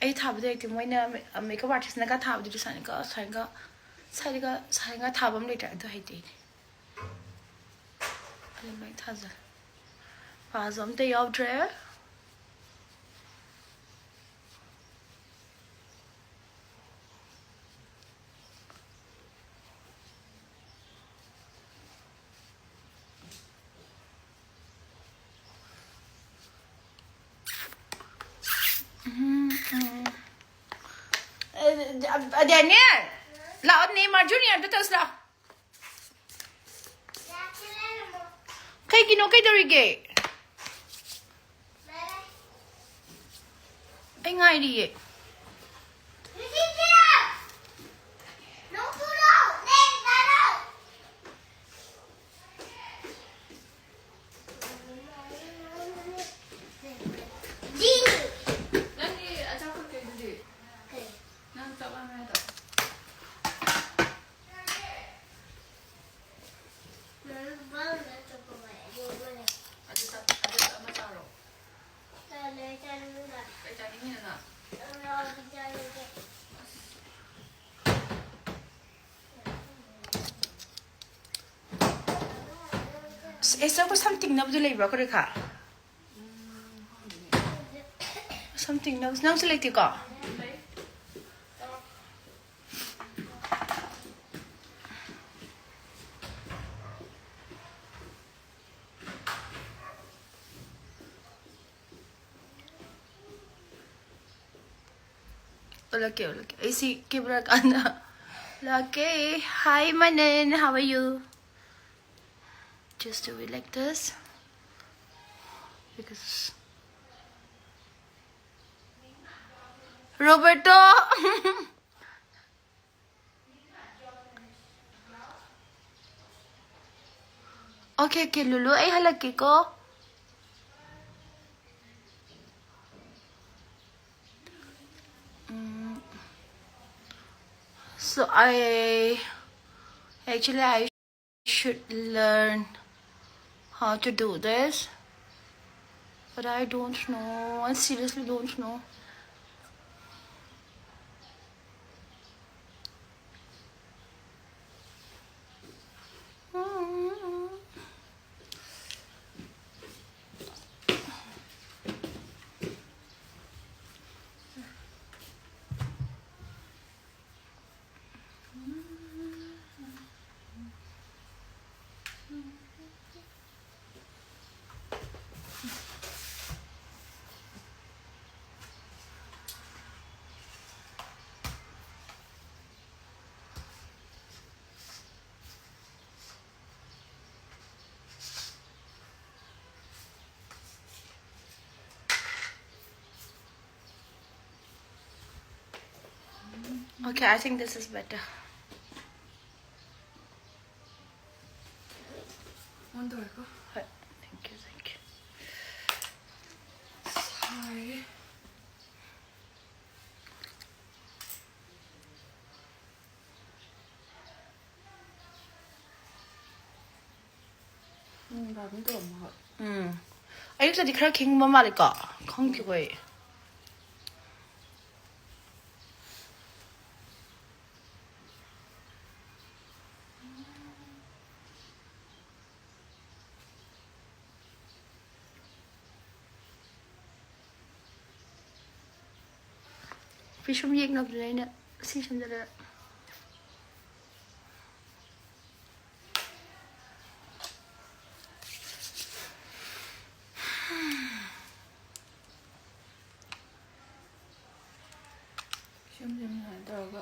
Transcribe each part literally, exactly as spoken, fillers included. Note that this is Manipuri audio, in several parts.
ꯑꯩ ꯊꯥꯕꯗꯤ ꯍꯩꯇꯦ꯫ ꯃꯣꯏꯅ ꯃꯦ-, makeup artistꯅꯒ ꯊꯥꯕꯗꯨꯗꯤ ꯁꯥꯏꯅꯒ, ꯁꯥꯏꯅꯒ, ꯁꯥꯏꯅꯒ, ꯁꯥꯏꯅꯒ ꯊꯥꯕ ꯑꯃ ꯂꯩꯇ꯭ꯔꯥ? ꯑꯗꯨ ꯍꯩꯇꯦ ꯑꯩꯗꯤ꯫ ꯑꯗꯨꯃꯥꯏꯅ ꯊꯥꯖꯜꯂꯦ꯫ ꯄꯥꯁꯨ ꯑꯝꯇ ꯌꯥꯎꯗ꯭ꯔꯦ꯫ ꯎꯝ, ꯎꯝ꯫ ꯑ, ꯑ, ꯗꯦꯅꯤꯌꯦꯜ, ꯂꯥꯛꯑꯣ, ꯅꯦꯃꯥꯔ ꯖꯨꯅꯤꯌꯔꯗ ꯇꯧꯁꯤ ꯂꯥꯛꯑꯣ꯫ ꯀꯩꯒꯤꯅꯣ? ꯀꯩꯗꯧꯔꯤꯒꯦ? ꯑꯩ ꯉꯥꯏꯔꯤꯌꯦ꯫ ꯅꯪꯒꯤ ꯑꯆꯥꯄꯣꯠ ꯀꯩꯗꯨꯗꯤ? ꯅꯪ ꯆꯥꯛ ꯂꯥꯝꯃꯦ ꯍꯥꯏꯗꯣ? ꯑꯗꯨ ꯆꯥ-, ꯑꯗꯨ ꯑꯃ ꯆꯥꯔꯣ꯫ ꯀꯩ ꯆꯥꯅꯤꯡꯉꯤꯅꯣ ꯅꯪ? ꯑꯁ, ꯑꯦ, ꯆꯠꯄ ꯁꯝ ꯇꯤꯡꯅꯕꯗꯨ ꯂꯩꯕ꯭ꯔꯣ, ꯀꯔꯤꯈꯥ? ꯁꯝ ꯇꯤꯡꯅꯕ-, ꯅꯪꯁꯨ ꯂꯩꯇꯦꯀꯣ? ꯑꯣꯜꯂꯛꯀꯦ, ꯑꯣꯜꯂꯛꯀꯦ꯫ ꯑꯩ ꯁꯤ camera ꯀꯥꯟꯗ ꯑꯣꯜꯂꯛꯀꯦ꯫ Hi, my name. How are you? Just do it like this. Because Roberto. Okay, okay, Lulu, ꯑꯩ ꯍꯜꯂꯛꯀꯦꯀꯣ꯫ ꯎꯝ, so I, actually, I should learn how to do this, but I don't know. I seriously don't know. Okay, I think this is better. On ꯇꯧꯔꯦꯀꯣ. ꯍꯣꯏ, thank you, thank you. ꯁꯥꯏꯌꯦ. ꯎꯝ, ꯕꯥꯕꯨ ꯇꯧꯔꯝꯃꯣ, ꯍꯣꯏ꯫ ꯎꯝ꯫ ꯑꯌꯨꯛꯇꯗꯤ ꯈꯔ ꯈꯤꯡꯕ ꯃꯥꯜꯂꯦꯀꯣ? ꯈꯪꯗꯦꯀꯣ ꯑꯩ꯫ ꯄꯤꯁꯨꯝ ꯌꯦꯛꯅꯕꯗꯨꯅꯦ ꯑꯩꯅ ꯁꯤ ꯁꯝꯖꯜꯂꯒ꯫ ꯁꯦꯝ ꯁꯦꯝ ꯁꯨꯃꯥꯏꯅ ꯇꯧꯔꯒ,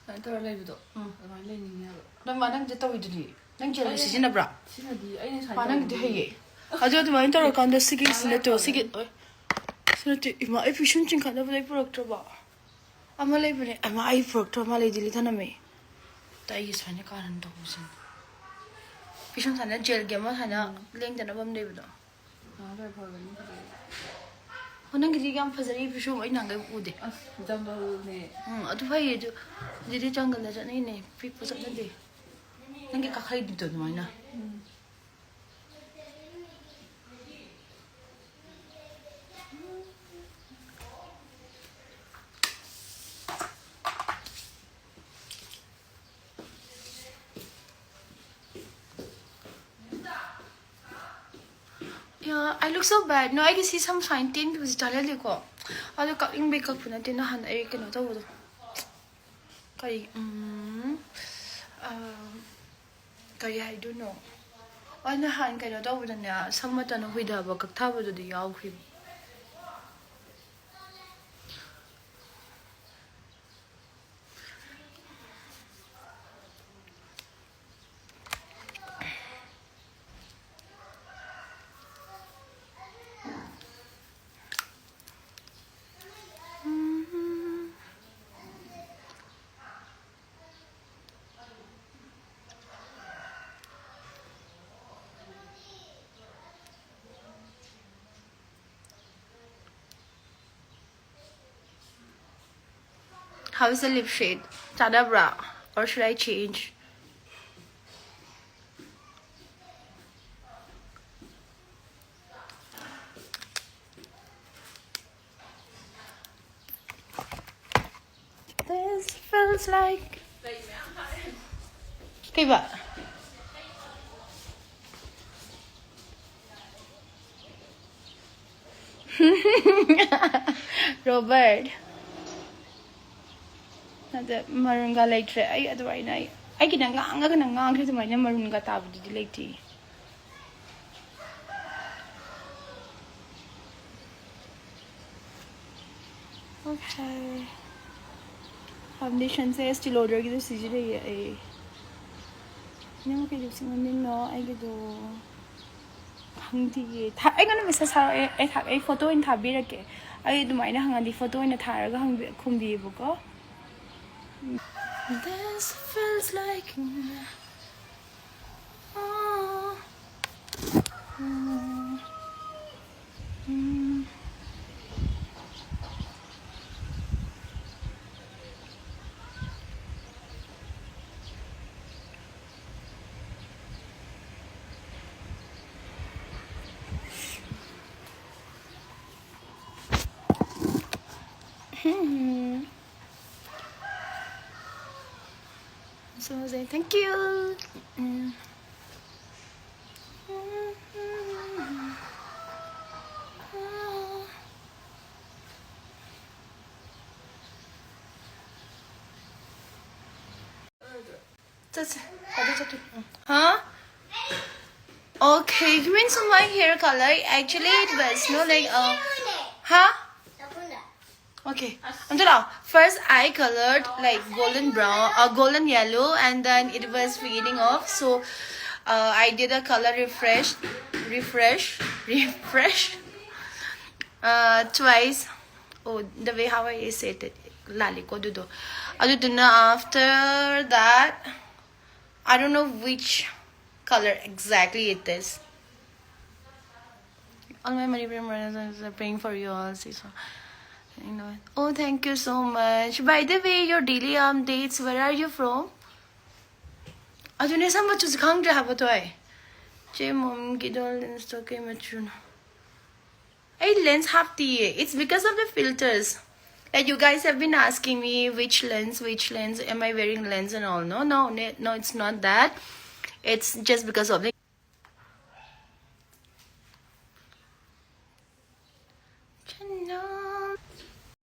ꯁꯨꯃꯥꯏꯅ ꯇꯧꯔ ꯂꯩꯕꯗꯣ, ꯎꯝ꯫ ꯑꯗꯨꯃꯥꯏꯅ ꯂꯩꯅꯤꯡꯉꯦ ꯍꯥꯏꯕ꯫ ꯅꯪ ꯃꯥ ꯅꯪꯁꯦ ꯇꯧꯔꯤꯗꯨꯗꯤ? ꯅꯪ ꯖꯦꯜꯗꯤ ꯑꯩ ꯁꯤꯖꯤꯟꯅꯕ꯭ꯔꯥ? ꯁꯤꯖꯤꯟꯅꯗꯤ, ꯑꯩꯅ ꯁꯨꯃꯥꯏꯅ ꯃꯥ ꯅꯪꯗꯤ ꯇꯧꯔꯤꯗꯨꯗꯤ꯫ ꯍꯩꯌꯦ꯫ ꯑꯗꯨ ꯑꯗꯨꯃꯥꯏꯅ ꯇꯧꯔꯀꯥꯟꯗ ꯁꯤꯒꯤ ꯁꯤ ꯅꯠꯇ꯭ꯔꯣ? ꯁꯤꯒꯤ, ꯑꯣꯏ꯫ ꯁꯤ ꯅꯠꯇꯦ, ꯏꯃꯥ, ꯑꯩ ꯄꯤꯁꯨꯝ ꯆꯤꯡꯈꯠꯅꯕꯗꯣ ꯑꯩ ꯄꯨꯔꯛꯇ꯭ꯔꯕꯣ? ꯑꯃ ꯂꯩꯕꯅꯦ, ꯑꯃ ꯑꯩ ꯄꯨꯔꯛꯇ꯭ꯔꯣ? ꯃꯥ ꯂꯩꯗꯤ ꯊꯅꯝꯃꯦ꯫ ꯑꯗ ꯑꯩꯒꯤ ꯁꯨꯃꯥꯏꯅ ꯀꯥꯔꯟ ꯇꯧꯕꯁꯤꯡ꯫ ꯄꯤꯁꯨꯝ ꯁꯥꯏꯅ ꯖꯦꯜꯒꯤ ꯑꯃ ꯁꯥꯏꯅ ꯎꯝ꯫ ꯂꯦꯡꯗꯅꯕ ꯑꯃ ꯂꯩꯕꯗꯣ꯫ ꯉꯥꯏꯍꯥꯛ ꯂꯩꯔ ꯐꯒꯅꯤ ꯐꯖꯩ꯫ ꯑꯣ, ꯅꯪꯒꯤꯗꯤ ꯌꯥꯝ ꯐꯖꯔꯤ ꯄꯤꯁꯨꯝ, ꯑꯩ ꯅꯍꯥꯟꯒꯩ ꯎꯗꯦ꯫ ꯑꯁ, ꯖꯝꯕꯣꯅꯦ꯫ ꯎꯝ, ꯑꯗꯨ ꯐꯩꯌꯦ, ꯑꯗꯨ꯫ ꯍꯧꯖꯤꯛꯇꯤ ꯖꯪꯒꯜꯗ ꯆꯠꯅꯩꯅꯦ, ꯄꯤꯛꯄ ꯆꯠꯅꯗꯦ꯫ ꯅꯪꯒꯤ ꯀꯥꯈꯩꯗꯨꯗꯣ ꯑꯗꯨꯃꯥꯏꯅ꯫ ꯎꯝ꯫ Yeah, I look so bad. No, ꯑꯩꯒꯤ ꯁꯤ ꯁꯝ ꯁꯨꯃꯥꯏꯅ ꯇꯦꯟꯈꯤꯕꯁꯤ ꯆꯥꯟꯅꯗꯦꯀꯣ꯫ ꯑꯗꯣ ꯀꯛꯅꯤꯡꯕꯩ ꯀꯛꯄ ꯅꯠꯇꯦ, ꯅꯍꯥꯟ ꯑꯩ ꯀꯩꯅꯣ ꯇꯧꯕꯗꯣ꯫ ꯀꯔꯤ, ꯎꯝ, ꯑ, ꯀꯔꯤ ꯍꯥꯏꯗꯣꯏꯅꯣ? ꯑꯩ ꯅꯍꯥꯟ ꯀꯩꯅꯣ ꯇꯧꯕꯗꯅꯦ, ꯁꯝ ꯃꯇꯣꯟ ꯍꯨꯏꯊꯕ, ꯀꯛꯊꯕꯗꯨꯗꯤ ꯌꯥꯎꯈ꯭ꯔꯤꯕ꯫ How is the lip shade? ꯆꯥꯟꯅꯕ꯭ꯔꯥ? Or should I change? This feels like. ꯀꯩꯕ? Robert. ꯑꯗ ꯃꯔꯨꯟꯒ ꯂꯩꯇ꯭ꯔꯦ꯫ ꯑꯩ ꯑꯗꯨꯃꯥꯏꯅ ꯑꯩ, ꯑꯩꯒꯤꯅ ꯉꯥꯡꯉꯒꯅ ꯉꯥꯡꯈ꯭ꯔꯦ, ꯑꯗꯨꯃꯥꯏꯅ ꯃꯔꯨꯟꯒ ꯇꯥꯕꯗꯨꯗꯤ ꯂꯩꯇꯦ꯫ Okay. Foundationꯁꯦ Estee Lauderꯒꯤꯗꯣ ꯁꯤꯖꯤꯟꯅꯩꯌꯦ ꯑꯩ꯫ ꯅꯪ ꯀꯩ ꯂꯤꯞꯁꯤꯡ ꯑꯣꯟꯅꯤꯡꯅꯣ? ꯑꯩꯒꯤꯗꯣ ꯈꯪꯗꯤꯌꯦ꯫ ꯊꯥ-, ꯑꯩꯉꯣꯟꯗ message ꯊꯥꯔꯛꯑꯣ꯫ ꯑꯩ, ꯑꯩ ꯊꯥ-, ꯑꯩ photo ꯑꯣꯏꯅ ꯊꯥꯕꯤꯔꯛꯀꯦ꯫ ꯑꯩ ꯑꯗꯨꯃꯥꯏꯅ ꯍꯪꯉꯗꯤ photo ꯑꯣꯏꯅ ꯊꯥꯔꯒ ꯍꯪꯕꯤ-, ꯈꯨꯝꯕꯤꯌꯦꯕꯀꯣ꯫ This feels like, oh, oh, mm. Hmm. So say thank you. Mm. ꯆꯠꯁꯦ꯫ ꯑꯗꯨ ꯆꯠꯇꯣꯏ꯫ ꯎꯝ꯫ Huh? Okay, you mean so my hair color? Actually, it was no like, uh, huh? Okay. ꯑꯝꯇ ꯂꯥꯛꯑꯣ꯫ First, I colored like golden brown, uh, golden yellow, and then it was fading off. So, uh, I did a color refresh, refresh, refresh, uh, twice. Oh, the way how I said it, ꯂꯥꯜꯂꯤꯀꯣ ꯑꯗꯨꯗꯣ꯫ ꯑꯗꯨꯗꯨꯅ, after that, I don't know which color exactly it is. All my Manipuri brothers are praying for you all. See, so Oh, thank you so much. By the way, your Delhi updates, where are you from? ꯑꯗꯨꯅꯦ, ꯁꯝ ꯃꯆꯨꯁꯦ ꯈꯪꯗ꯭ꯔꯦ ꯍꯥꯏꯕ, ꯊꯣꯏ꯫ ꯆꯦ ꯃꯣꯝꯒꯤꯗꯣ lensꯇꯣ ꯀꯩ ꯃꯆꯨꯅꯣ? ꯑꯩ lens ꯍꯥꯞꯇꯤꯌꯦ. It's because of the filters. Like, you guys have been asking me which lens, which lens, am I wearing lens and all. No, no, no, no, it's not that. It's just because of the